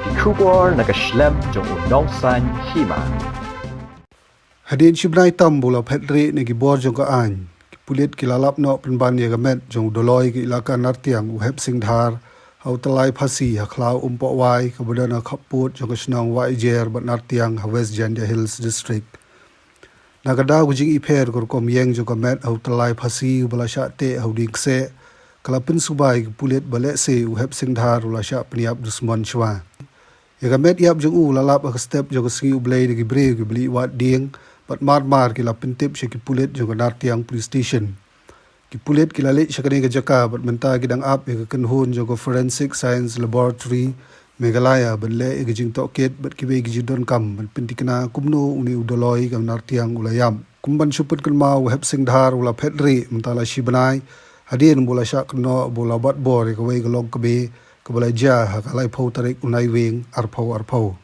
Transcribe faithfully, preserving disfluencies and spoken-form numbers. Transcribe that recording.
Ki khubor na ka shlem jong u nongsan hima. Hadien shi bnai tam ba u la phet rieh na ki bor jong ka aiñ, ki pulit ki la lap noh pynban ïa ka met jong u Doloi ka ilaka Nartiang u Hep Sing Dhar ha u tyllai phasi ha khlaw Umpohwai kaba don ha khappud jong ka shnong Wahiajer bad Nartiang ha West Jaintia Hills District. Na ka daw ka jingipher ka rukom ïeng jong ka met ha u tyllai phasi uba la shah teh ha u dieng kseh, ka la pynsuba ïa ki pulit ba lehse u Hep Sing Dhar u la shah pynïap dusmon shuwa. Ïa ka met ïap jong u la lap ha ka step jong ka sngi U Blei da ki briew kiba leit wad dieng, bad mar mar ki la pyntip sha ki pulit jong ka Nartiang Police Station. Ki pulit ki la leit sha kane ka jaka bad mynta ki dang ap ïa ka kynhun jong ka Forensic Science Laboratory Meghalaya ban leh ïa ka jingtohkit bad kiwei ki jingdonkam ban pynthikna kumno une u Doloi ka Nartiang u la ïap. Kum ban shu pynkynmaw, u Hep Sing Dhar u la phet rieh mynta la shi bnai hadien ba u la shah kynnoh ba u la bat bor ïa kawei ka long kmie kaba la jia ha ka laiphew tarik u Naiwieng arphew arphew.